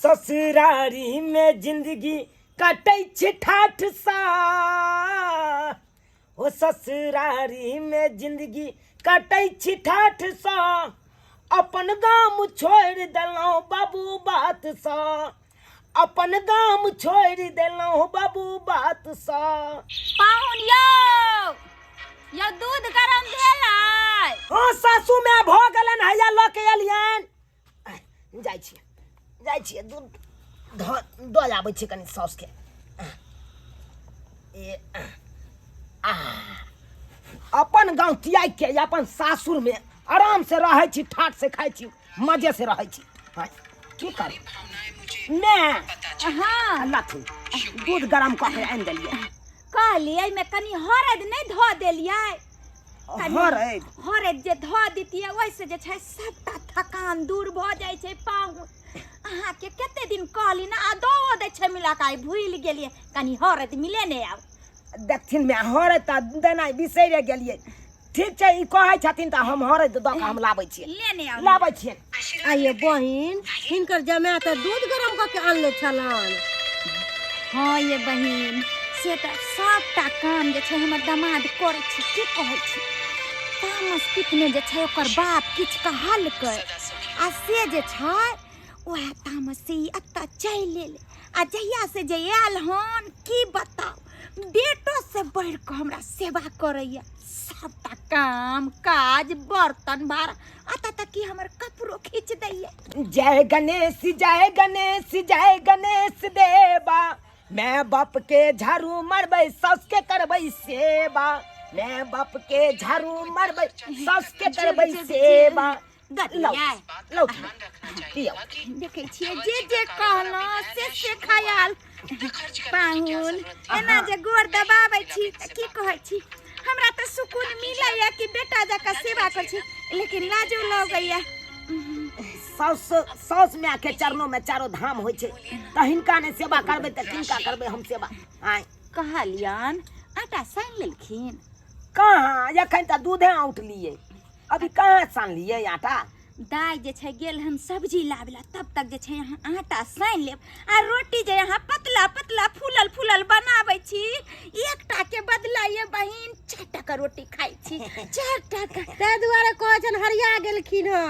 ससुरारी में जिंदगी कटै छै ठाठ सा ओ ससुरारी में जिंदगी कटै छी ठाठ सा अपन गाम छोड़ि देलहुँ बाबू बात सा अपन गाम छोड़ि देलहुँ बाबू बात सा पाहुन यौ यौ दूध गरम भेलै हँ सासू माय भऽ गेलनि हैया लऽ के एलियनि जाइ छियै जाइ छियै दूध धऽ दऽ आबै छियै कनि साउसके ए आ अपन गाँव त्याग के अपन सासुरमे आराम से रहै छी ठाठ से खाइ छी मजे से रहै छी हँ, की करू ने हाँ लथुन दूध गरम कऽ के आनि देलियै कहलियै एहिमे कनि हरद नहि धऽ देलियै हरैद हरद जे धऽ दितियै ओहिसँ जे छै सबटा थकान दूर भऽ जाइ छै पाहुन अहाँके कते दिन कहली ने आ दऽ दै छै मिला कऽ आइ भूलि गेलियै कनि हरद मिले नहि आब देखथिन माय हरैद तऽ देनाइ बिसरि गेलियै ठीक छै ई कहै छथिन तऽ हम हरैद दऽ कऽ हम लाबै छियै लेने आउ लाबै छियै आइये बहिन हिनकर जमाय तऽ दूध गरम कऽ के आनले छलन हँ ये बहिन से तऽ सबटा काम जे छै हमर दमाद करै छै की कहै छी तामस पितने जे छै ओकर बाप किछु कहलकै आ से जे छै वएह तामस से ई एतऽ चलि एलै आ जहिया से जे आयल हन की बताउ बेटो से बढ़ि कऽ हमरा सेवा करैया सबटा काम काज बर्तन भाड़ा अतऽ तक कि हमर कपड़ो खींच दैया जय गणेश जय गणेश जय गणेश देवा मैं बाप के झाड़ू मारबै सास के करबै सेवा मैं बाप के झाड़ू मारबै सास के करबै सेवा लौ लौ पियौ देखै छियै जे जे कहलहुँ से से खयाल पाहुन एना जे गोर दबाबै छी तऽ की कहै छी हमरा तऽ सुकून मिलैया कि बेटा जकाँ सेवा करै छी लेकिन लाजो लगैया साउस साउस माय के चरणों में चारो धाम होइ छै तऽ हिनका नहि सेवा करबै तऽ किनका करबै हम सेवा आँय कहलियन आटा सानि लेलखिन कहाँ एखन तऽ दूधे औंटलियै अभी कहाँ सानलियै आटा दाइ जे छै गेल हन सब्जी लाबै ला तब तक जे छै अहाँ आटा सानि लेब आ रोटी जे अहाँ पतला पतला फूलल फूलल बनाबै छी एकटा के बदला ये बहिन चारिटा के रोटी खाइ छी चारिटा के ताहि दुआरे कहै छनि हरिया गेलखिन हँ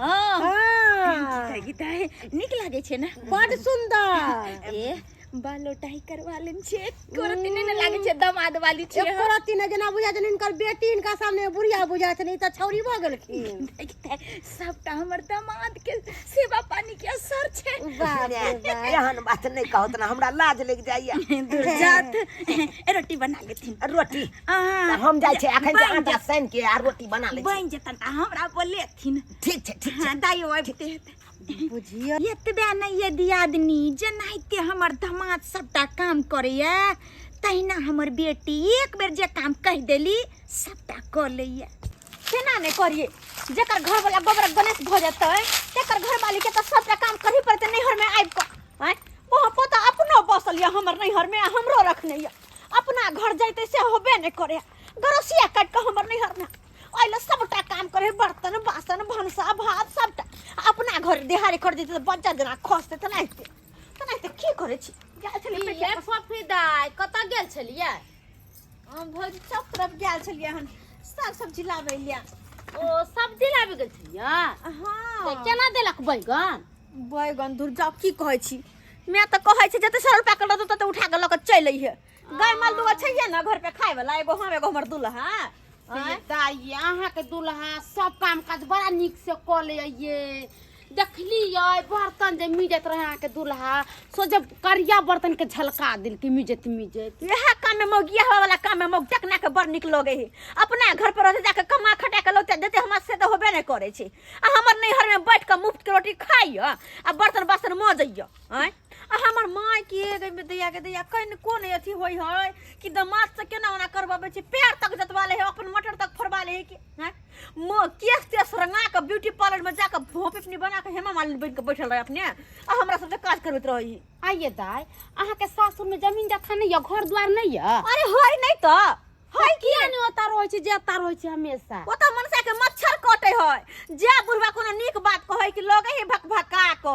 हँ हँ गीता नीक लागै छै ने बड सुन्दर ए बालो टाई करवा लेन छै एको रत्ती नहि ने लागै छै दमाद वाली छै एको रत्ती नहि जेना बुझाइ छनि हिनकर बेटी हिनका सामने बुढ़िया बुझाइ छनि ई तऽ छौरी भऽ गेलखिन देखते सबटा हमर दमाद के सेवा पानी के असर छै बाप रे बाप। एहन बात नहि कहत ने हमरा लाज लागि जाइया दूर जात ए, रोटी बना लेथिन रोटी अहाँ तऽ हम जाइ छै एखन जे बनि आटा सानि के आ रोटी बना लै छी बनि जेतन तऽ हमरा बोलेथिन ठीक छै ठीक छै हाँ दाइयो अबिते हेतै बुझियौ एतबे नहि ये दियादनी जेनाहिते हमर दमाद सबटा काम करैया तहिना हमर बेटी एक बेर जे काम कहि देली सबटा कऽ लैया केना नहि करिए जेकर घरवाला गोबर गणेश भऽ जेतै तेकर घरवाली के तऽ सबटा काम करही पड़तै नैहरमे आबि कऽ आँय वहाँ पोता अपनो बसल यऽ हमर नैहरमे आ हमरो रखने यऽ अपना घर जैतै से होबे नहि करे गरसिया काटि कऽ हमर नैहरमे ओहि लए सबटा काम करे बर्तन बासन भनसा भात सबटा अपना घर देहारी कर जेतै तऽ बच्चा जेना खसतै तेनाहिते तेनाहिते की करै छी गेल छलियै पेटिया ये फफी दाइ कतऽ गेल छलियै हम भौजी चौक तरफ गेल छलियै हन साग सब्जी लाबै लिए ओ सब्जी लाबि गेल छलियै हँ तऽ केना देलक बैगन बैगन दूर जाउ की कहै छी मैं तऽ कहै छी जते सौ रुपया के लऽ देतौ तते उठा कऽ लऽ कऽ चलि अइहे गाय माल दूगो छैहे ने घर पे खाय वाला एगो हम एगो हमर दुल्हा से दाइ अहाँके दुल्हा सब काम काज बड़ा नीक से कऽ ले ये देखलियै बर्तन जे मिजैत रहे अहाँके दुल्हा सो जब करिया बर्तन के झलका देलकै मिजैत मिजैत इएह काम में मौगिया हुआ वाला काम में मौग चकना के बड़ निक लगे है अपना घर पर रहते जाके कमा खटा के लौते देते हमरा से तो होबे नहीं करे छै आ हमर नैहर में बैठ के मुफ्त के रोटी खाइय आ बर्तन बासन मजैय आँय आ हमर माय के गई में दैया के दैया कन कोन अथी होय है कि दमाद से केना ओना करबाबै छै पैर तक जतवा ले है अपन मटर तक फोड़वा ले है कि हैं म केस तेस रंगा के ब्यूटी पार्लर में जाके भोपनी बना के हेमा मालिनी बन के बैठल रहे अपने आ हमरा सबसे काज करबैत रही आइए दाइ अहाँके सासुर में जमीन जथा नहीं यऽ घर द्वार नहीं यऽ अरे होय नहीं तो है किया नहीं ओता रहै छै जे एता रहै छै हमेशा। ओतऽ मनसा के मच्छर कटे है, जे बुढ़वा कोनो नीक बात कहै कि लगे है भकभका क,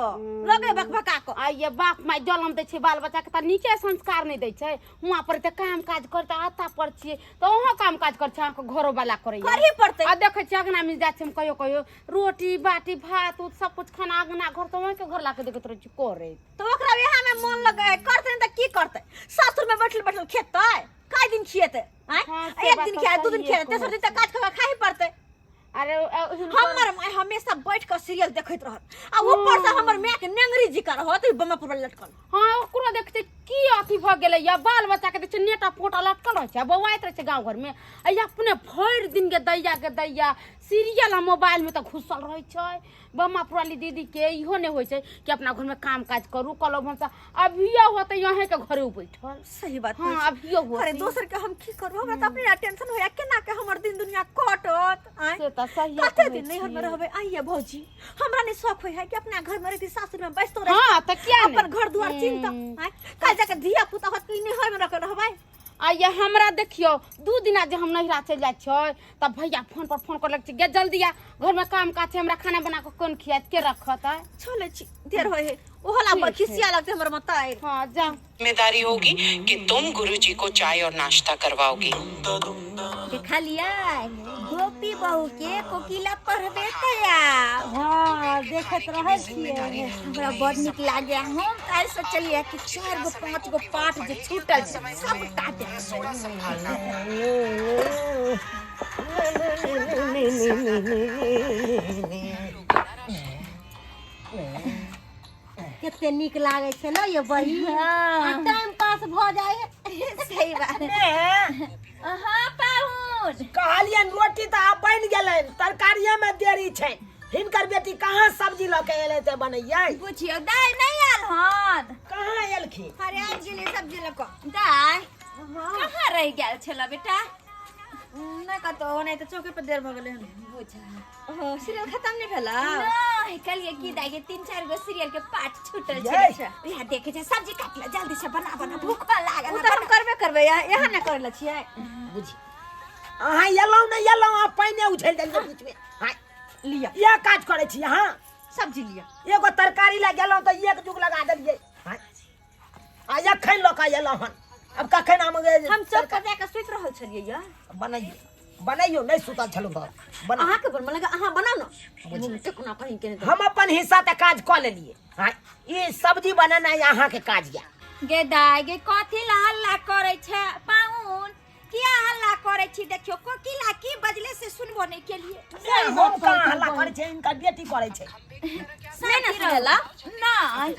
लगे भकभका क। आ ये बाप माय जलम दै छै बाल बच्चा के तऽ नीके संस्कार नहि दै छै। हुआं पर तऽ काम काज करते आता पर छियै तऽ अहाँ काम काज करै छै, अहाँके घरो वाला करैया। करही पड़तै। आ देखै छियै अगना मे जाइ छियै हम कहियो कहियो रोटी बाटी भात उत सब कुछ खाना अगना घर तऽ वहीं के घर ला के देखैत रहै छी करैत। तऽ ओकरा वएह में मन लगै है, करतै नहि तऽ की करतै? सासुर में बैठल बैठल खेतै, काय दिन खिएतै? आँय? हाँ, से एक बात दिन तऽ खिया, 2 दिन सहिए खिया, तेसर दिन तऽ कहै काज कऽ के खाही पड़तै। अरे, हुनकर हमर माय हमेशा बैठ कऽ सीरियल देखैत रहत आ ऊपर से हमर माय के नेंगरी जी का रहत बम्मा पर लटकल। हाँ, ओकरो देखते की अथी भऽ गेलै या बाल बच्चा के देखै नेटा पोटा लटकल रहै छै आ बौआइत रहै छै गाँव घर में, आ ई अपने भरि दिन के दैया के दैया सीरियल आ मोबाइल में तऽ घुसल रहै छै। बम्मा पुराली दीदी के इहो नहि होइ छै कि अपना घर में काम काज करू कलो भनसा, अभियो होतै अहें के घरे बैठल। सही बात हाँ, कहै छी। अभियो होतै। अरे दोसर के हम की करू, हमरा तऽ अपने टेंशन होया केना के हमर दिन दुनिया कटत। आँय? से तऽ सहिए कते कहै दिन नैहर में छियै। रहबै? आइये भौजी, हमरा नहि शौक होइ है कि अपना घर में रहती, सासुर में बैसतो रही। हाँ, तऽ किया नहि? अपन घर दुआर चिन्ता। आँय? काल्हि जाके धिया पुता होत कि नैहर में रखल रहबै? आ ये हमरा देखियौ 2 दिना जे हम नैहरा चलि जाइ छियै तब भैया फोन पर फोन करलक गे जल्दी आ, घर में काम काज छै, हमरा खाना बना कऽ कोन खियात के रखत? आय चलै छी, देर होइ है, ओहो ला ठीक छै। खिसिया लगतै हमर मताई। हाँ जा। जिम्मेदारी होगी कि तुम गुरुजी को चाय और नाश्ता करवाओगी। देखलियै गोपी बहू के कोकिला पढ़बे तया। हाँ, देखत रहै छियै। हमरा बड़ नीक लागे। हम तऽ आइ सोचलियै कि 4 गो 5 गो पाठ जे छूटल छै सबटा देखबै। कते नीक लागै छै ने ये बहिन, आ टाइम पास भऽ जाइ है। सही बात। हाँ पाहुन, कहलियनि रोटी तऽ आब बनि गेलनि, तरकारिये में देरी छै। हिनकर बेटी कहाँ सब्जी लऽ के एलै से बनैयै? बुझियौ दाइ नहि आयल हन। कहाँ एलखिन? अरे आबि गेलै सब्जी लऽ कऽ। दाइ कहाँ रहि गेल छल बेटा? नहि कतौ, नहि तऽ चौके पर देर भऽ गेलै हन। बुझा ओहो, सीरियल खत्म नहि भेला? नहि, कहलियै की दाइ के 3-4 गो सीरियल के पार्ट छूटल यै। छै, उएह देखे छै। सब्जी काट ले जल्दी से, बना बना, भूख लागल। ओ तऽ हम करबे करबै, यहाँ नहि करै लए छियै। बुझी अहाँ एलहुँ नहि एलहुँ, अहाँ पानिए उछलि देलियै बीचमे। हाँ, लिअ इएह काज करै छी अहाँ। सब्जी लिअ। एगो तरकारी लए गेलहुँ तऽ एक जुग लगा देलियै। हाँ, आ एखन लऽ कऽ एलहुँ हन, आब कखन हम हम चौक पर जाके सुति रहल छलियै या। बनैयौ बनैयौ, नहि सुतल छलहुँ तऽ बना। अहाँके बनबऽ लगे, अहाँ बनाउ ने, टेकना कहीं के नहि। हम अपन हिस्सा तऽ काज कऽ लेलियै। हाँ, ई सब्जी बनेनाइ अहाँके काज यऽ। गे दाइ गे, कथी ला हल्ला करै छै पाहुन? किया हल्ला करै छी? देखियौ कोकिला की बजले से सुनबो नहि केलियै। हम कहाँ हल्ला करै छै, हिनकर बेटी करै छै। नहि ने सुनेला? नहि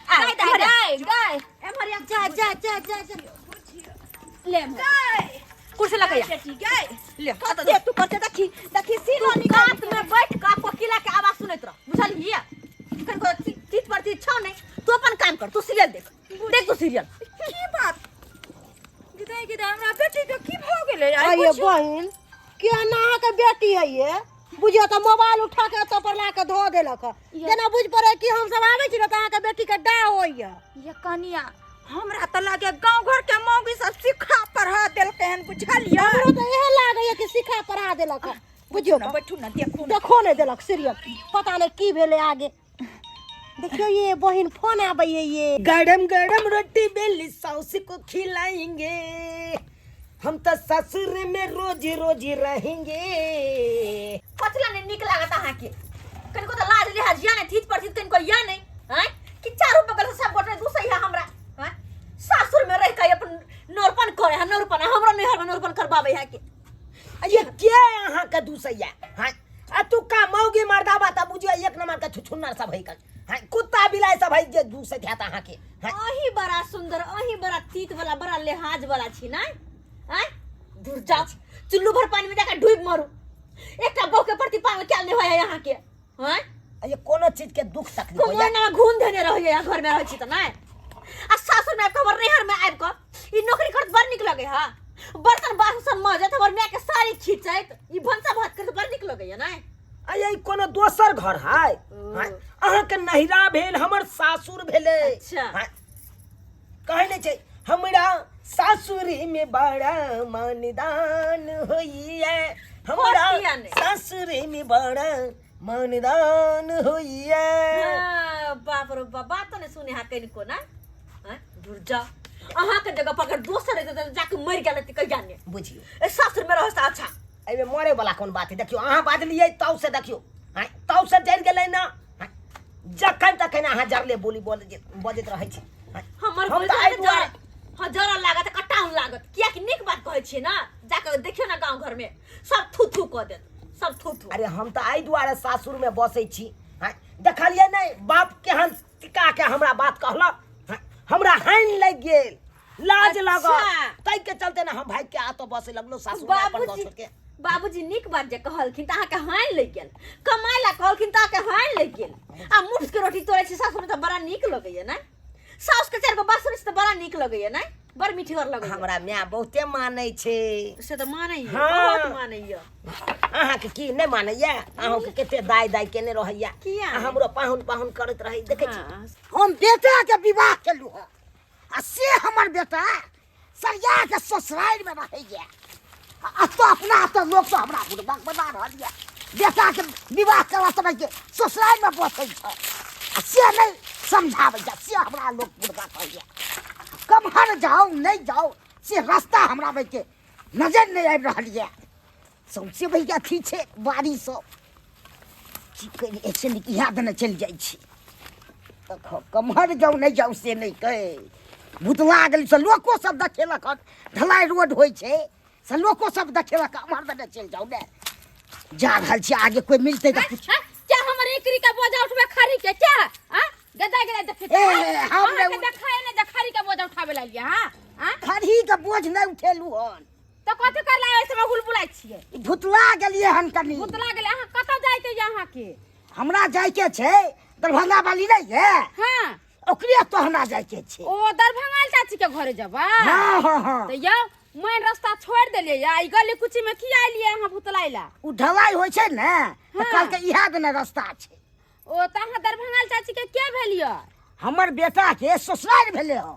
दाइ, दाइ दाइ दाइ एम्हर आ। जा जा जा जा जा, ले दाइ कुर्सी लगे बेटी गै, ले। कते तू करते, देखी देखी सीनो निकाल। कात में बैठ कऽ कोकिला के आवाज सुनैत रह, बुझलियै? कनको चीज पर चीज छौ नहि, तू अपन काम कर, तू सीरियल देख, देख तू सीरियल। की बात गिदाई गिदाई, हमरा बेटी के की भऽ गेलै आइ? अये बहिन, केना अहाँके बेटी है ये, बुझियौ तऽ मोबाइल उठा के एतऽ पर ला के धऽ देलक हँ। जेना बुझि पड़े कि हम सब आबै छी ने तऽ अहाँके बेटी के डाह होइया। ये कनिया, हमरा तऽ लागे गांव घर के मौगी सब सिखा पढ़ा देलकै हन, बुझलियै? हमरो तऽ इहे लागैया कि सिखा पढ़ा देलक हँ। बुझियौ ने तऽ बैठू ने, देखू ने। देखो नहि देलक सीरियल, पता नहि की भेलै आगे। देखियौ ये बहिन, फोन आबैया ये। गरम गरम रोटी बेली साउस को खिलाएंगे, हम तो ससुर में रोज रोज रहेंगे। कथी ला नीक लागत अहाँके? कनिको तऽ लाज लिहाज या नहि, थीत पर थीत कनिको या नहि? आँय, कि चारू बगल से सब गोटे दुसै है हमरा? आँय, सासुर में रहि के अपन नौरपन करे है नौरपन, हमरो नैहर में नौरपन करबाबै है के? ये के अहाँ के दुसैया? हाँ, आ तू का मौगी मर्दाबा त बुझियो एक नंबर के छुछुन्नर सब है कल। हाँ, कुत्ता बिलाई सब है जे दुसैत हैत अहाँ के। हाँ, अही बड़ा सुंदर, अही बड़ा तीत वाला, बड़ा लिहाज वाला छी ना? आँय, दूर जाओ, चुल्लू भर पानी में जाकर डूब मरू। एकटा बहू के प्रति पागल क्या नहीं होय है यहाँ के? आँय, ये कोनो चीज के दुख तकलीफ कोनो होइया? ना घून धेने रहैया यहाँ घर में रहै छी तऽ नहि, आ सासुर में आबि कऽ हमर नैहर में आबि कऽ ई नौकरी करत बड़ नीक लगै है। बर्तन बासन मजत, हमर माय के साड़ी खींचैत, ई भनसा भात करत बड़ नीक लगैया नहि? आ ये कोनो दोसर घर है? हाँ, अहाँ के नैहरा भेल, हमर सासुर भेलै। अच्छा। हाँ, कहै नहि छै हमरा सासुरी में बड़ा मानदान होइए हमरा। होत किया नहि? सासुरी में बड़ा मानदान होइए। हाँ, बाप रे बाप, बात तऽ नहि सुने हा कनिको ना। आँय, दूर जा, अहाँके जगह पर अगर दोसर रहितै तऽ जाके मरि गेल रहितै कहिया ने। बुझियौ, ए सासुर में रहस अच्छा। एहिमे मरे वाला कोन बात है? देखियौ, अहाँ बाजलियै ताव से, देखियौ आँय, ताव से जरि गेलै ना। आँय, जखन तखन अहाँ जरले बोली बजैत रहै छी। आँय, हमर हम बोली तऽ तऽ एहि दुआरे जरल, हाँ, जरल लागत, कटाउन लागत, कियाकि नीक बात कहै छियै ना। जाके देखियौ ना, गाँव घर में सब थू थू कऽ देत, सब थू थू। अरे, हम तऽ एहि दुआरे सासुरमे बसै छी। आँय, देखलियै नहि बाप केहन टिका के हमरा बात कहलक? आँय, हमरा हानि लागि गेल, लाज लागल, ताहि के चलते ने हम भागि के आतो बसे लगलहुँ सासुर में अपन गाँव बाबूजी छोड़ के। बाबूजी नीक बात जे कहलखिन तऽ अहाँके हानि लागि गेल, कमाय ला कहलखिन तऽ अहाँके हानि लागि गेल, आ मुफ्त के रोटी तोड़ै छी सासुर में तऽ बड़ा नीक लगैया ने? साउस के चारि गो बात सुनै छी तऽ बड़ा नीक लगैया ने? बड़ मीठगर लगैया। हमरा माय बहुते मानै छै। से तऽ मानैया। हाँ। बहुत मानैया। अहाँके की नहि मानैया? अहूँके कते दाइ दाइ केने रहैया। किया आ नहि? हमरो पाहुन पाहुन करैत रहै, देखै छी। हाँ। हम बेटाके विवाह केलहुँ हँ आ से हमर बेटा सरिया के ससुरारि में रहैया, आ एतऽ अपना एतऽ लोक सब हमरा बुढ़बक बना रहल यऽ। बेटाके विवाह करऽ समय के ससुरारि में बसै छै आ से नहि समझाबै छै, से हमरा लोक बुढ़बा कहैया। कम्हर जाउ नहि जाउ से रास्ता हमरा के नजर नहि आबि रहल यऽ। सौंसे भैया अथी छै बाड़ी सब, की करी? ऐसे नीक इएह देने चलि जाइ छी। देखो, कम्हर जाउ नहि जाउ से नहि कहै, भुतला गेल से लोको सब देखेलक हन। ढलाई रोड होइ छै से लोको सब देखेलक। अम्हर देने चलि जाउ ने, जा रहल छी, आगे कोइ मिलतै तऽ कुछ। हाँ, क्या हमर एकरी के बोझा उठबे खरी के क्या? हां, गदा गदा देखे। ए, हम अहाँ के नहि देखाए ने जे खरी के बोझा उठाबे लागिए। हां हां, खरी के बोझ नहि उठेलू हन। तऽ कथी करला ऐसे में हुलबुलाइ छियै? भुतला गेलियै हन कनी। भुतला गेलै? अहाँ कतऽ जाइके ये अहाँके? हमरा जाइके छै दरभंगा वाली नहि ये? हाँ। ओकरे तो हमरा जाइके छै। ओ दरभंगा चाची के घरे जेबै? हाँ हाँ हाँ। तऽ यौ, मेन रास्ता छोड़ि देलियै या ई गली कुची में की आइलियै अहाँ भुतलाइ ला? ओ ढलाई होइ छै ने तऽ हाँ। कहलकै इएह देने रास्ता छै। ओ तऽ अहाँ दरभंगा चाची के के भेलियै? हमर बेटा के ससुरारि भेलै हन।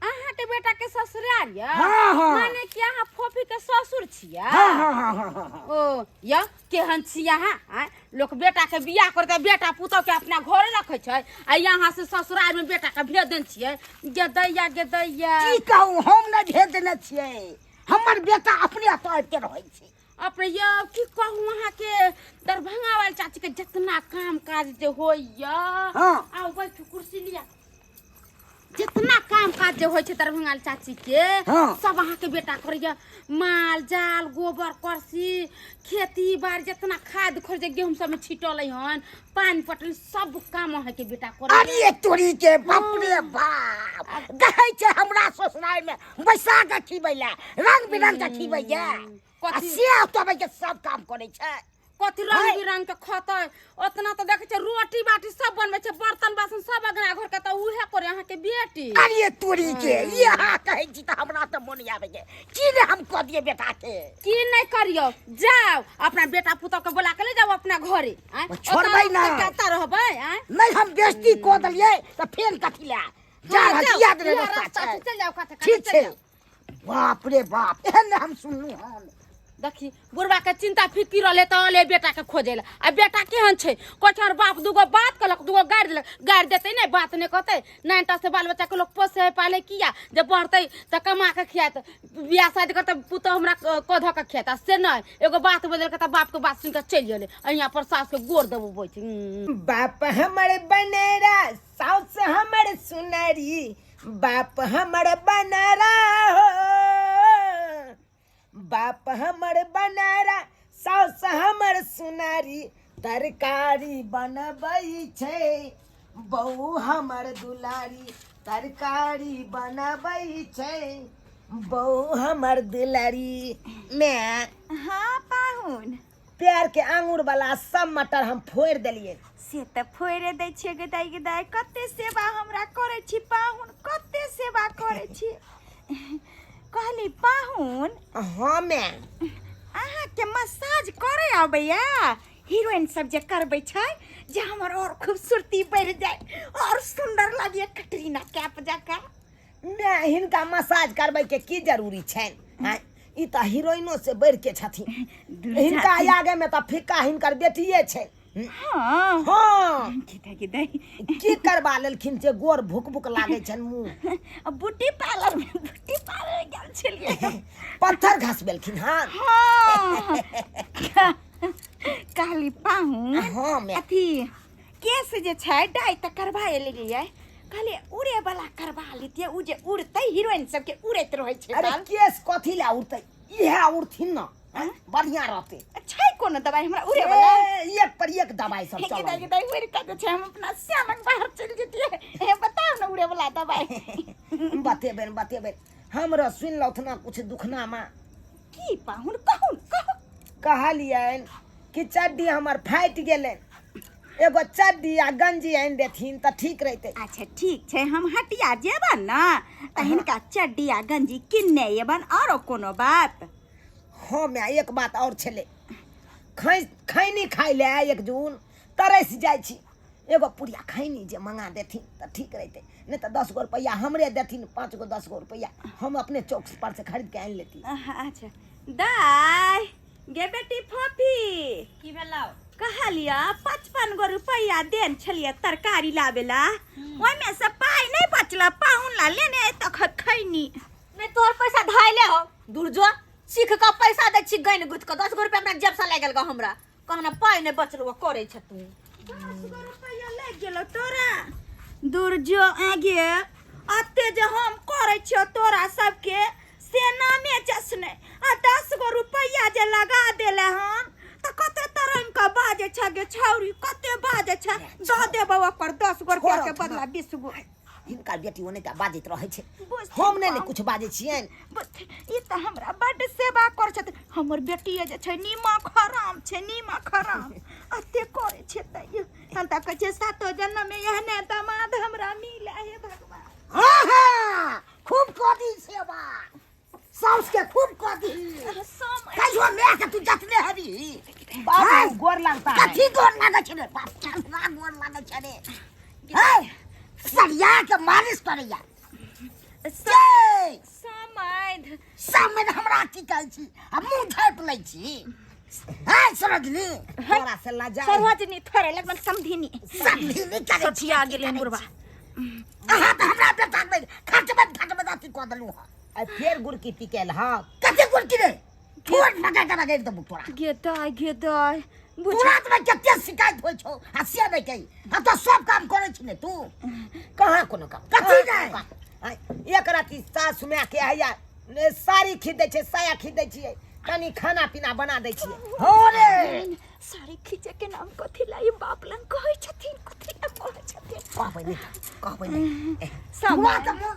अहाँके बेटा के ससुराल यऽ? हाँ, हाँ। माने कि अहाँ फोफी के ससुर छियै? हाँ हाँ हाँ हाँ हाँ हाँ। ओ यौ, केहन छी अहाँ? आँय, लोक बेटा के बियाह करतै, बेटा पुतोह के अपना घरे रखै छै, आ यहाँ से ससुराल में बेटा के भेज देने छियै। गेदैया गेदैया। की कहू, हम नहि भेज देने छियै, हमर बेटा अपने एतऽ आबि के रहै छै। अपने यौ, की कहू अहाँके, दरभंगा वाली चाची के जितना काम काज जे होइया। हाँ। आउ बैठू, कुर्सी लिया। जितना काम काज जे होइ छै दरभंगा वाली चाची के, हाँ। सब अहाँके बेटा करैया। माल जाल, गोबर करसी, खेती बाड़ी, जितना खाद खोज गेहूँ सब में छिटल हन, पानि पटल, सब काम अहाँके बेटा करैया। अरे तोरी के, बाप रे बाप, कहै छै हमरा ससुराल में बैसा के खिबै ला, रंग बिरंग के खिबैया आ कथी? से ओतऽ के सब काम करै छै। कथी रंग बिरंग के खतै? ओतना तऽ देखै छै रोटी बाटी सब बनबै छै, बर्तन बासन सब अगना घर के तऽ उहे करे अहाँके बेटी। अरे तोरी के, ई अहाँ कहै छी तऽ हमरा तऽ मन आबै छै, की ने हम कऽ दियै बेटा के? की नहि करियौ, जाउ अपना बेटा पुतोह के बोला के ले जाउ अपना घरे। आँय? छोड़बै ओतऽ नहि। कतऽ रहबै? आँय? नहि, हम बेइज्जती कऽ देलियै तऽ फेर कथी लए जा हाँ, रहल जाउ, छी, याद इएह रस्ता रास्ता छै। छै, चलि जाउ कतऽ कतऽ, ठीक चलि छै। जाउ। बाप रे बाप, एहन ने हम सुनलहुँ हन। देखी, बुढ़बा के चिंता फिकिर रहले तऽ अले बेटा के खोजे ला। आ बेटा केहन छै? कहै छै हमर बाप दूगो बात कहलक, दूगो गारि देलक। गारि देतै नहि, बात नहि कहतै? नाइनटा से बाल बच्चा के लोक पोसै है, पालै किया? जे बढ़तै तऽ कमा के खियात, बियाह शादी करतै पुतोह हमरा कऽ धऽ के खियात। आ से नहि, एगो बात बदल के तऽ बाप के बात सुनि के चलि गेलै आ यहाँ पर सास के गोर दबबै छै। बाप हमर बनेरा, साउस हमर सुनरी, बाप हमर बनरा हो, बाप हमर बनरा, साउस हमर सुनरी, तरकारी बनबै छै बहू हमर दुलारी, तरकारी बनबै छै बहू हमर दुलारी। मैं हाँ पाहुन। प्यार के आंगुर वाला सब मटर हम फोड़ि देलियै। से तऽ फोड़े दै छियै गे दाइ, गे दाइ, कते सेवा हमरा करै छी पाहुन, कते सेवा करै छी। कहली पाहुन। हाँ मैं। अहाँके मसाज करे अबैया? हीरोइन सब जे करबै छै, जे हमर और खूबसूरती बढ़ि जाय और सुंदर लागिए कटरीना कैफ जकाँ। मैं हिनका मसाज करबै के की जरूरी छनि आँय ई तऽ हीरोइनो से बढ़ि के छथिन हिनका आगे में तऽ फीका हिनकर बेटिए छै हाँ हाँ की की दै की करबा लेलखिन जे गोर भुक भुक लागै छनि मुँह ब्यूटी पार्लर में ब्यूटी पार्लर गेल छलियै पत्थर घसबेलखिन हन हाँ कहली पाहु हाँ मैं अथी केस जे छै डाई तऽ करबा लेलियै कहलियै उड़े वाला करबा लेतियै उ जे उड़तै हीरोइन सबके उड़ैत रहै छै अरे बाल केस कथी लए उड़तै इएह उड़थिन ने आँय? बढ़िया रहतै छै कोनो दवाई हमरा उड़े वाला ए, एक पर एक दवाई सब हे चलल दाई दाई उड़ के जे छै हम अपना श्यामक बाहर चलि जतियै हे बताउ ने उड़े वाला दवाई बतेबनि बतेबनि हमरो सुनि लौथ ना कुछ दुखना माँ की पाहुन कहू ने, कहू कहलियनि कि चड्डी हमर फाटि गेलै एगो चड्डी आ गंजी आनि देथिन तऽ ठीक रहितै अच्छा ठीक छै हम हटिया जेबन ने तऽ हिनका चड्डी आ गंजी किनने अयबन आरो कोनो बात हँ माय एक बात आओर छलै खै खैनी खाइ लए एक जून तरसि जाइ छी एगो पुड़िया खैनी जे मंगा देथिन तऽ ठीक रहितै नहि तऽ 10 गो रुपैआ हमरे देथिन 5 गो 10 गो रुपैआ हम अपने चौक पर से खरीद के आनि लेती। अच्छा दाय गे बेटी फोफी की भेलौ? कहलिया 55 गो रुपैआ देन छलियै तरकारी लाबेला ओहिमे से पाइ नहि बचला पाहुन ला लेने अयतक खैनी। नहीं तोहर पैसा धाइले हो दूर जो सीख के पैसा दै छी गैन गुथ के 10 गो रुपया अपना जेब से लागि गेल ग हमरा कहना पाइ नहि बचल करे छ तू। 10 गो रुपैआ लागि गेलो तोरा दूर जो आगे अते जे हम करै छियो तोरा सबके से नामे जसने आ 10 गो रुपैआ जे लगा देले हन तऽ कते तरंग के बाजे छ गे छौरी कते बाजे छ दऽ देबौ ओकर 10 गो रुपैआ के बदला 20 गो। हिनकर बेटी ओनाहिते बाजैत रहै छै बुझथिन हम नहि ने पाहुन। किछु बाजै छियनि। बुझथिन, ई तऽ हमरा बड्ड सेवा करै छथिन हमर बेटी जे छै नीमक हराम छै नीमक हराम अते करै छै तैयो हम तऽ कहै छियै सातो जन्म मे एहने दामाद हमरा मिले हे भगवान। हाँ हाँ खूब कऽ दी सेवा साउस के खूब कऽ दी कहियो माय के तू जतने हबी। बाबू गोर लगता है। कथी गोर लागै छै रे बाप हमरा गोर लागै छै रे हे सरिया के मालिश करैया समैध समैध हमरा की कहै छी आ मुँह झाँपि लै छी हे सरोजनी तोरा से लजा सरोजनी थोड़े लगन समधिनी समधिनी करै छी सोचिया गेलै बुढ़वा। अहाँ तऽ हमरा बेटा के खटबैत खटबैत अथी कऽ देलहुँ हँ। आ फेर गुड़की पिकेल हँ। कते गुड़की रे ठोर मका के रगड़ि देबौ तोरा। गे दाय गे दाय बुझ तुरंत में कते शिकायत होइ छौ आ से नहि कही आ तो सब काम करै छी ने तू। कहाँ कोनो काम कथी नहि? आँय, एक राति सासु माय के हैया ने साड़ी खींच दै छै साया खींच दै छियै कनी खाना पीना बना दै छियै। हो रे साड़ी खींचे के नाम कथी ला ई बाप लंग कहै छथिन कथी ला कहै छथिन। कहबै नहि कहबै नहि समय तोरा तऽ मोन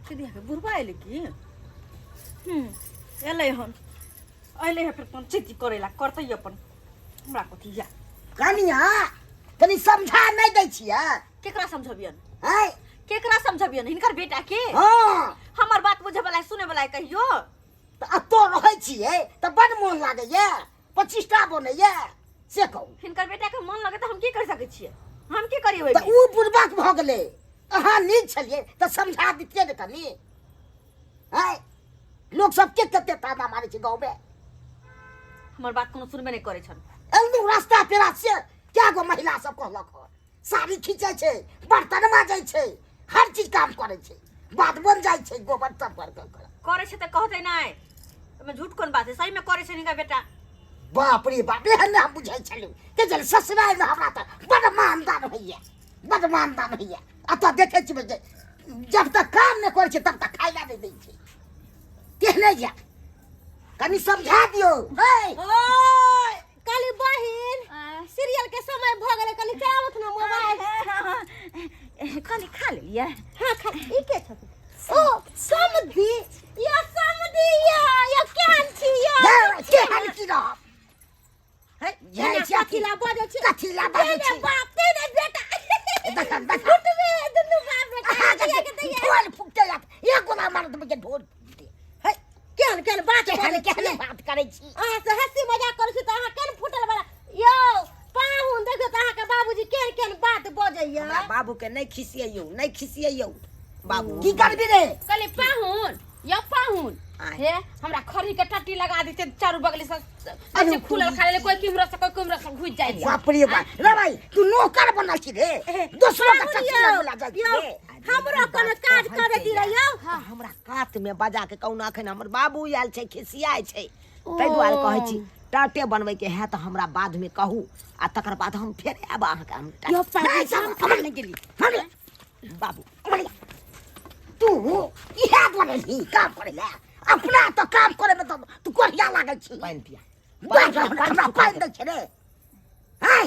दीदी के बुढ़बा एलै की? एलै हन एलै हन फेर पंचायती करै ला करतै अपन हमरा कथी या। कनिया कनी समझा नहि दै छियै। केकरा समझबियन? हैं? केकरा समझबियन? हिनकर बेटा के? हाँ। हमर बात बुझे वाला सुने वाला कहियो? तऽ एतऽ रहै छियै तऽ बड मोन लागैया 25टा बनैया से कहू। हिनकर बेटा के मन लगे तऽ हम की कर सकै छियै? हम की करियै तऽ उ बुढ़बक भऽ गेलै अहाँ नीक छलियै तऽ समझा दितियै ने कनी। हैं लोक सब के कते ताना मारै छै गाँवमे। हमर बात कोनो सुनबे नहि करै छन। एलहुँ रास्ता पेरा से क्या गो महिला सब कहलक हन साड़ी खींचै छै बर्तन माजै छै हर चीज काम करै छै बात बन जाइ छै गोबर सब कर कर कर करै छै तऽ कहतै नहि ओहिमे झूठ कोन बात है सही में करै छै हिनकर बेटा। बाप रे बाप एहन नहि हम बुझै छलहुँ कि जल ससुरालमे हमरा तऽ बड़ मानदान होइए बड़ मानदान होइए। एतऽ देखै छी जे जब तक काम नहि करै छै तब तक खाइ लए नहि दै छै तेहने यऽ कनी समझा दियौ। हे ओय काली बहिन सीरियल के समय भ गेलै कनी चलाबत न मोबाइल। कनी खा लेलियै? हाँ खा। ई के छथिन? ओ समधी या समधी या या केहन छी या? केहन की रहब? है, जाइ छी कथी ला बजै छी? कथी ला बजै छी? तेने बाप तेने बेटा। देख, देख। फुटबे दुनू बाप बेटा। अहाँ के के दैया। ढोल फुकते जात। एक गोला मारत के ढोल फुकते। है, केहन केहन बात केहन बजै केहन छी? बात करै छी? अहाँ से हंसी मजाक करै छी तऽ अहाँ केहन फुटल वाला यौ पाहुन देखियौ तऽ अहाँके बाबूजी केहन केहन बात बजैया। हमरा बाबू के नहि खिसियैयौ नहि खिसियैयौ। बाबू की करबी रे कहली पाहुन यौ पाहुन आय। हे हमरा खरी के टट्टी लगा देते चारू बगल से ऐसे खुलल खाले कोई केम्हरो से कोई केम्हरो से घुस जाइ छै। बाप रे बाप रे भाई तू नौकर बनल छी रे दोसरो के चच्ची लगला जाइ छी यौ रे हमरो कोनो काज करे दी रहे यौ हाँ, हमरा कात में बजा के कहुना अखन हमर बाबू आयल छै खिसियाइ छै ताहि दुआरे कहै छी टाटे बनबै के है तऽ हमरा बाद में कहू आ तकर बाद हम फेर आयब अहाँके हम टाट- यौ पाहुन नहीं, हम हमर नहि गेली हमरे बाबू तू इहे दुआरे ही काम करे ले अपना तो काम करे में तो तू कोढ़िया लागल छी पानि पिया बाप रे, हमरा पानि दै छै रे आय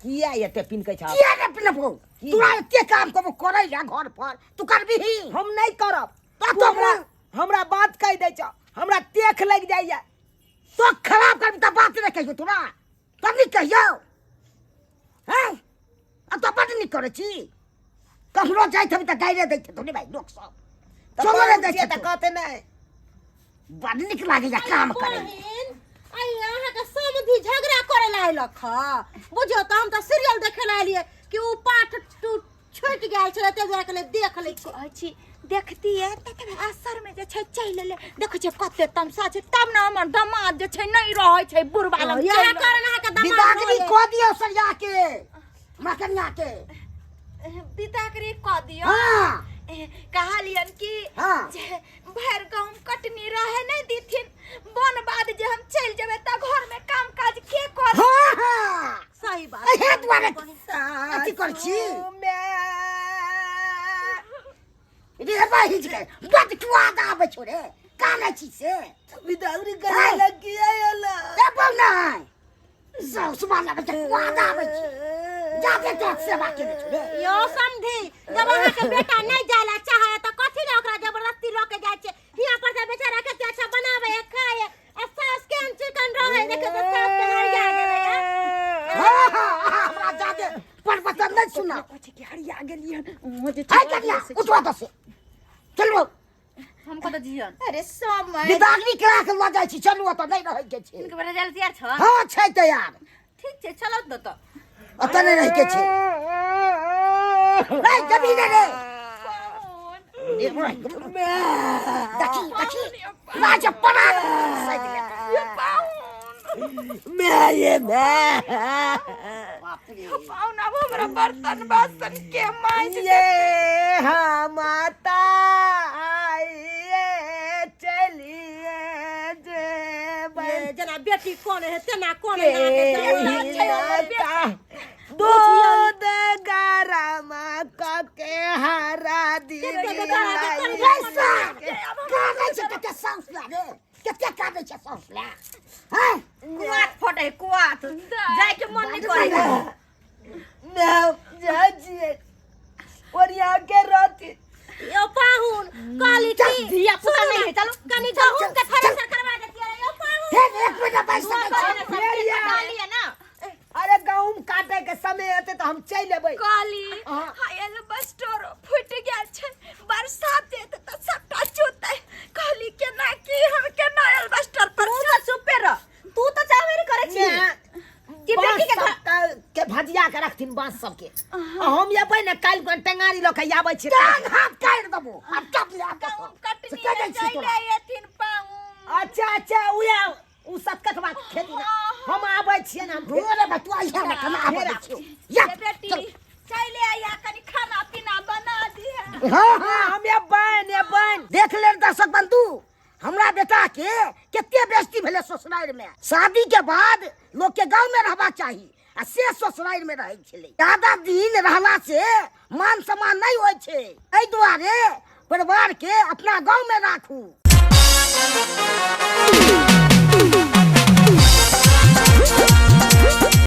किया एते पिनकै छ किया रे पिलबो तोरा एते काम कबो करे या घर पर तू करबिही हम नहि करब तो तू हमरा हमरा बात कहि दै छ हमरा तेख लागि जाइया तो खराब करबी तऽ बात नहि कहियो तोरा तब नहीं कहियो हैं आ तो बड नीक करै छी कखनो जाइत हेबी तऽ गाइरे दैत हेतौ ने भाइ लोक सब तऽ चलो रे दै छियै तऽ छै कहते नहि बड नीक लागैया काम करै मे। बहिन आइ अहाँके समधि झगड़ा करे ला अयलक ह बुझियौ तऽ हम तऽ सीरियल देखे ला एलियै कि ओ पाठ टू छूटि गेल छलै ताहि दुआरे कहलियै देख लै छी कहै छी देखतियै तकर असर में जे छै चलि एलै देखै छियै कते तमसा छै तब ने हमर दमाद जे छै नहि रहै छै बुढ़बा लग इएह चलि कारण अहाँके दमाद विदागरी भऽ गेल। कऽ दियौ सरिया के हमरा कनिया के बिदागरी कऽ दियौ हाँ कहलियन कि हाँ। जे भरि गाँव कटनी रहे नहि देथिन बन बाद जे हम चलि जेबै तऽ घर में काम काज के करत हाँ हाँ सही बात एहे दुआरे अथी कर छी रे बहिज के बड स्वाद आबै छौ रे कानै छी से बिदागरी करे लग किया एला ए बहु नहि साउस माला के स्वाद आबै छै जादे तोरा सेवा केने छौ रे यौ समधी जब अहाँके बेटा नहि जाय ला चाहे तऽ कथी ले ओकरा जबरदस्ती लऽ के जाइ छै हियाँ पर से बेचारा के अच्छा बनावे है खाए आ सास के चिकन रहे देखे तऽ सास के हरिया गेलै है हाँ हाँ हाँ, हमरा जादे पर नहीं सुना कहै छै कि हरिया गेलियै हन जे हाय कनिया उठवा दस चलू हम कतऽ जियन अरे समय विदागरी करा के लऽ जाइ छी चलू ओतऽ नहि रहै के छै इनके बेटा जाय तैयार छ हाँ छै तैयार ठीक छै चलो दो तो ओतऽ नहि रहै के छै नहीं जमीन रे देखी देखी राज पड़ा मैं ये मैं पाहुन आब हमरा बर्तन बासन के मांजि ये हम माता आइए चलिए जेबै ये जेना बेटी कोन है तेना कोन है अहाँके के माता दूध गरम कके हरा दी कानै छै कते साउस ला रे कते कानै छै साउस ला हैं कुआत फटे कुआत जाय के मन नहीं करे जाइ छियै ओरिया के रहती यो पाहुन कहली की धिया पुता नहीं है चलो कनी गहूम के थ्रेसर करवा देतियै यो पाहुन हे एक मिनट बैस सकै छी फेर या। लिया ना अरे गहूम काटे के समय एते तऽ हम चलि एबै कहली हाँ। हाय एल्बस्टरो फूटि गेल छै बरसात एतै तऽ सबटा चोतै कहली केना की हम केना एल्बस्टर पर तू तो चुपे रह तू तो चाहबे नहीं करे छी कि बेटी के बाँस सब के भजिया के रखथिन बांस सबके आ हम एबै ने काल्हि कन टेंगारी लऽ के आबै छियै टांग हाथ काटि देबो आब चप ले आब गहूम से कटनी कह दै छी चलि तोरा एथिन पाहुन अच्छा अच्छा उएह उ सतकटवा के खेती ना हम आबै छियै ने हम फेर रे बटुआ इहे ने कना आबै फेर छियौ या ये बेटी चलि आइया कनी खाना पीना बना दिहे हाँ हाँ हम एबनि एबनि देख ले दर्शक बंधु हमरा बेटा के कते बेइज्जती भेलै ससुरारि में शादी के बाद लोग के गांव में रहबाक चाही आ से ससुरारि में रहै छलै ज्यादा दिन रहला से मान सम्मान नहीं होइ छै एहि दुआरे परिवार के अपना गांव में राखू।